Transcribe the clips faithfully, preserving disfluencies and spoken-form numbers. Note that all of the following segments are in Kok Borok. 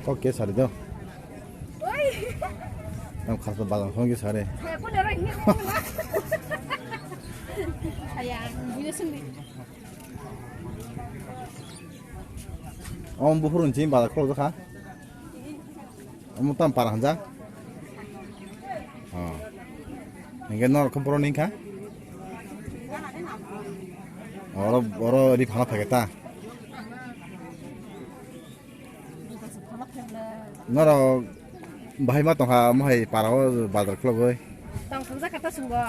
Oke, sari do. Tam khasba bazar khon ki sare. Saya, buya sini. Om buhurun chin bazar kholo kha. Omo tam para hanja. Oh. Hingke nor khum poro ningkha. Oro, oro ri phana phage ta. Noro bahai ma tongkha, mohai para o bazar khulogoi. Tong thangja kata sungbo.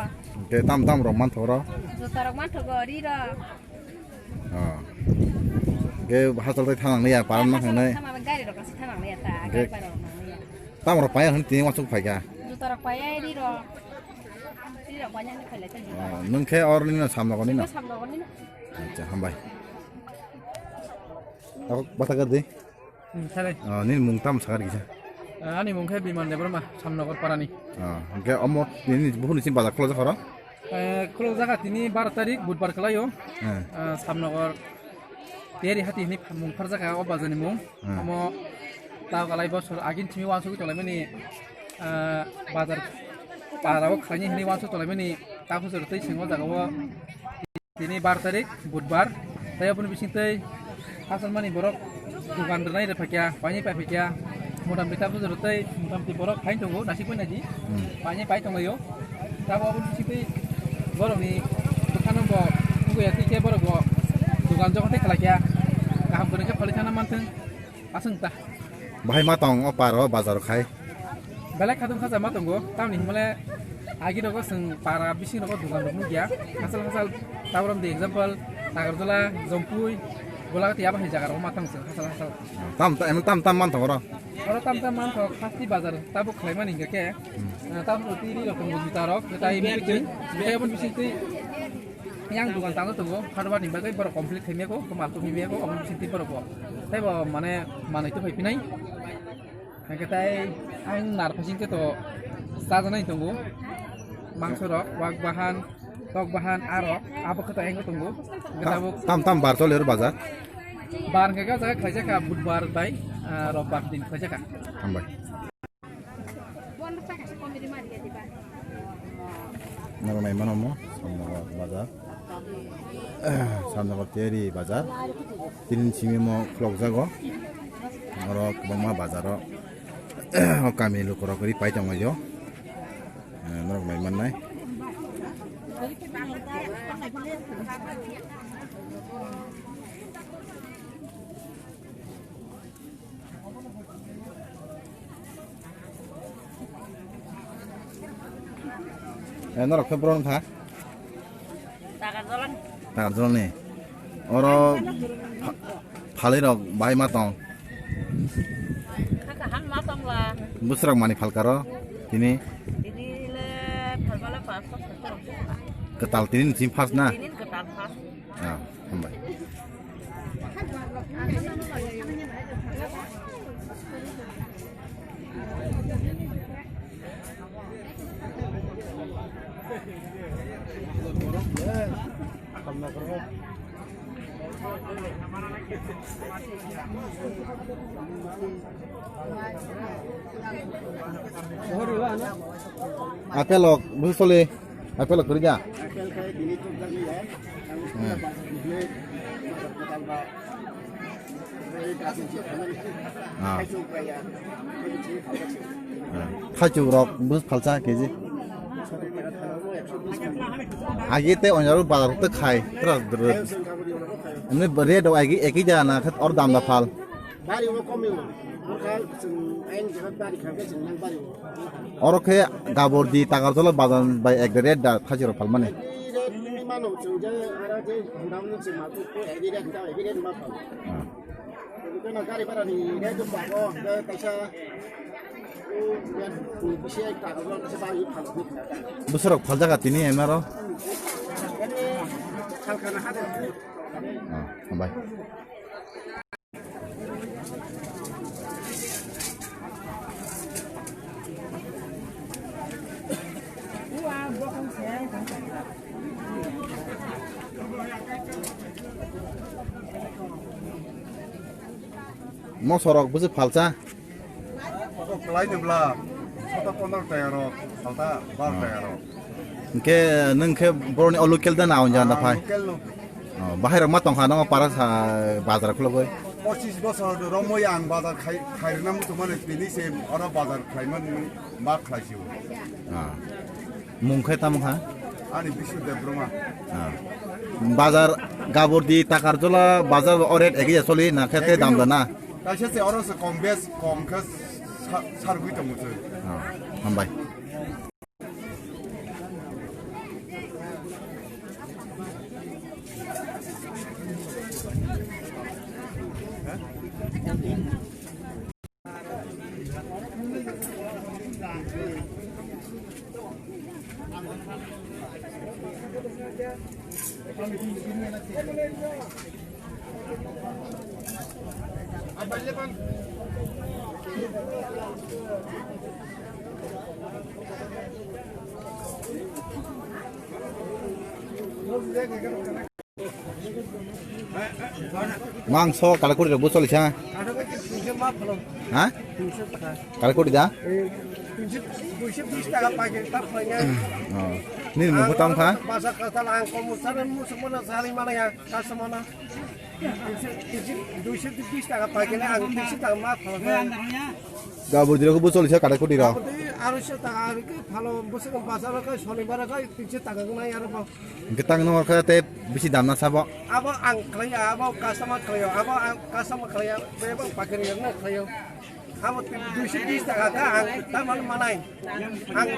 Te tam tam rok man thoro. Juta rok man thogo, ri rok. Oh. Ge hasal tai thanang ya, param na hangnai. Thanang gari rok kasi thanang ya ta, Ge- gari para rok nang ya. Tam rok paya han tini wasuk phaika. Juta rok paya, ri rok. Ri rok banya ni khalai ta. Oh, nung khe or ni na samno ni na. Samno ni na. Acha, hambai. Ako bata kar de. Hmm, sale. Ah, nini mung tam sakar kisa. Ah, ani mung khe Biman Debbarma, Samnogor parani. Ah, hingke omo nini buhuni sim bazar khulojak horo? Eh, khulojak tini bar tarik, Budbar kalaio. Eh. Ah, Samnogor Teri hati hini mung pharjak o bazar ni mung. Hmm. Omo tao kalai bosor agin simi wansugwi tonglaimani, ah, bazar para o khlaini hini wansuk tonglaimani ta bosor tei singo jaga o. Tini bar tarik, Budbar. Tai aboni bising tei hasalmani borok dogan rwnai rw phaikya, paini pai phaikya. Motamti ta bujor tei motamti borok phain tongo, nasik pai naidi. Hmm. Paini pai tonglaio. Tabo aboni bising tei borokni bwkhano bo nugwi ya tei khe borok bo dogan jokon tei khlaikya. Kaham kwrwngkhe phalwi thangna manthwng. Aswng ta. Bahai ma tong o paro bazar khai. Belai khatung khacha ma tongo. Tamni himale agi rogo swng para bising rogo dugan rok nukya. Hasal hasal taborom di example Nagarjula, Jompui, Golagati abo hai jaga rogo ma tong swng hasal hasal. Tam tam tam tam man tong oro. Oro tam tam man tong khasti bazar tabuk khlai mani hingke ke. Hmm. Tabuk tiri rok tongo juta rok tai bising twi. Bising twi. Yang dugan tangwi tongo, hardware ni bagwi borok complete khaimya ko, ko mal tubimya ko, omo bising twi borok bo. Tei bo mane manwi tubui phinai. Hingke tai ang nar phasing khe to chajaknai tongo. Mangso rok, wak bahan, tok bahan, aro abo khe to ang tongo. Hingke tabuk tam tam bar chole ro bazar. Bar hingke o jaga khlaijak kha Budbar bai, ah, Robbar din khlaijak kha. Hambai. Norok nai mano mo, Samnogor bazar. Samnogor Teri bazar. Tini simi mo khulok jago. Oro kwbangma bazar o, o kami lukurok ri pai tonglaio. Eh, norok nai mannai. Eh, norok khe boro wngkha? Takarjala ni. Takarjala ni. Oro pha-, phalwi rok bahai ma tong? Kha kaham ma tong la. Bwswrok mani phalka ro tini? Tini le phalbala paanch sottor. Kwtal tini ni first na? Tini kwtal first. Ah, hambai. Apple ok, bwsole. Apple kwrwi da? Apple khe tini chukjakliya. Hmm. Tini kwtal ba. Ah. Ah. Khaichuk rok bus phalsa keji. Agi te onjaro bazar te khai. Tra dr-, ini rate agi eki jana khat or dam da phal. Bari o komi o. Bukha chwng ain jora bari kha chwng nang bari o. Oro khe Gabordi Takarjala bazar bai ek rate da khajiro phalmani. Rate ni mano chwng je ara je gudam ni chwng ma ko ek rate da ek rate ma phal. Ah. Kono gari bara ni rate ba ko de kaisa. Bwswrok phaljaga tini emaro. Khalkana hade. Ah, hambai. Mosorok bwswk phalsa. Khlai de bla, sota pondro tayaro, salta bar tayaro. Hingke nung khe boroni o local da na onja da phai? Local no. Oh, bahai rok ma tongkha no para sa bazar khulogoi. Pochis bosor romoi ang bazar khai, khairna mutu mane tini se oro bazar khlaiman ma khlai siu. Ah. Mung khe tamo kha? Ani Bishu Debbarma. Ah. Bazar Gabordi Takarjola bazar o rate egi soli na khe te dam da na? Kaisa se oro se kom bes kom khe sa-, sargui tongo se. Ah. Hambai. Mangso kalakuri rok bo choli sa. Ha? Kalakuri da? Oh. Nini mung khe tamo kha? Gabordi rok bo choli sa kalakuri rok. Aro se ta aro ke phalo bwswk bazar o kai sonibar o kai tinso taka wngnai aro bo. Hingke tang nung orkha tei bisi damna sabo. Abo ang khlaiya, abo customer khlaiyo, abo ang customer khlaiya, bebak pakiri yang khlaiyo. Abo duiso bis taka kha ang tamani manai. Ang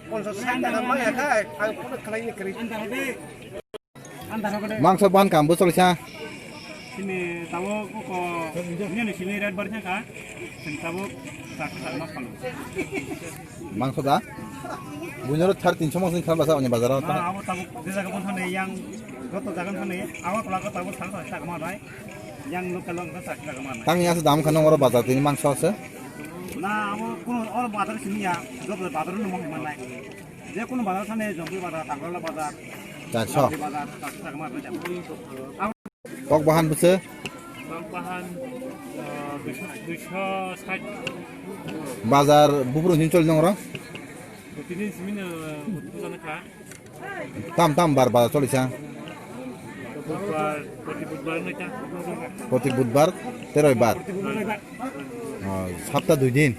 ponchas sait taka maya kha ang kono khlaini kri. Mangso ban kam bo choli sa. Sini tabo ko nini sini red bar ka. Sini tabo tak tak mas kalu. Mangso da? Bunyoro thar tinso mangso khan basa oni bazar o. Ah, abo tabuk je jaga bon thane yang joto jaga thane awa tola ko tabuk thang thang tak ma dai. Yang local local tak tak ma dai. Tang ya se dam khano oro bazar tini mangso ase. Na abo kuno oro bazar sini ya, joto bazar no mo manai. Je kuno bazar thane jompi bazar, Tagrola bazar, Charso. Jompi bazar, tak tak ma dai. Kok bahan bwswk? Kok bahan, eh, duiso, duiso sait. Bazar buphuru hin choli nongro? Tini simi no, eh, utu jana kha. Tam tam bar bazar choli sa. Budbar, proti budbar nai ta. Proti budbar, teroi bar. Proti budbar nai ta. Oh, sapta dui din.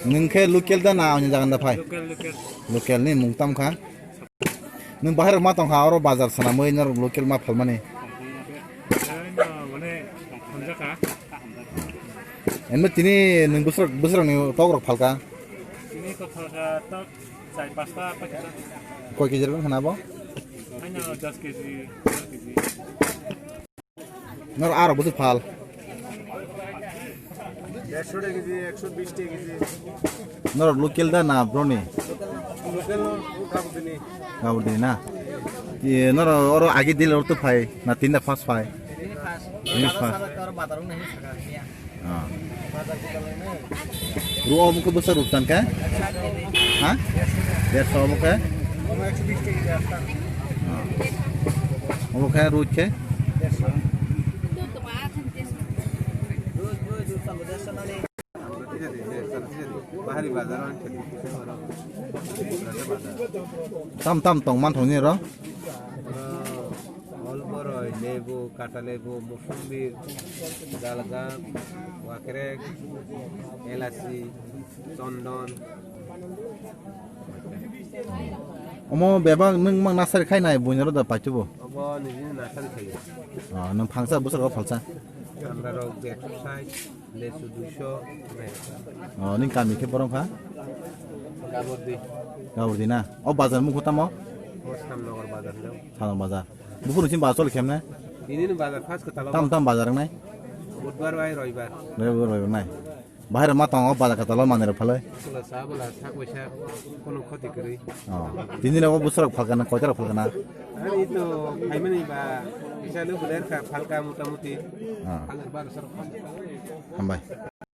Nung khe local da na onyo jagan da phai? Local, local. Local ni mung tam kha? Nwng bahai rok ma tong kha, oro bazar swnamwi norok local ma phalmani. Mane, hamjak kha. Eno tini nwng bwswk, bwswk ni tok rok phalka? Tini tok phalka tok char pasta paikha. Koi kg rok khna bo? Ano dos kg, dos kg. Nor aro bwswk phal? Dersho taka kg, ekso bish taka kg. Nor local da na broni? Local no, Gaburdini. Gaburdini na? Ye, nor oro agi dil oro to phai, na tinda first phai? Tini first. Tini first. Aro bazar wng nai saka niya. Ah. Bazar kita lai nai. Ru obo khe bwsa ruk tan khe? Ha? Dersho obo khe? Obo ekso bish taka kg. Ah. Obo khe ruk khe? Dersho. Bahari bazar o. Tam tam tong man thong ni ro. Oro, olboroi, lebu, kata lebu, musumbi, dalgam, wakrek, elachi, chondon. Omo bebak nwng mang nasari khai nai buino ro da paitubo. Obo nini nasari khai. Ah, nwng phangsa bwswk o phalsa. Amra rok ekso sait. Lesu duiso. Oh, nini kami khe borok kha? Gabordi. Gabordi na? O bazar mukhu tamo? O Shyamnagar bazar no. Shyamnagar bazar. Buphuru sini bazar choli khe mane? Tini ni bazar first kwtal o. Tam tam bazar nai? Budbar bai roibar. Roibar, roibar nai. Bahai rok ma tongo bazar kwtal o manwi rok phalwi. Bwla sa bwla sak bai sak kono khoti kwrwi. Oh. Tini rok bwswk rok phalka na, koita rok phalka na? Ani to phaimani ba kisa lu buler kha phalka motamuti. Ah. Phalka bar sar phalka. Hambai.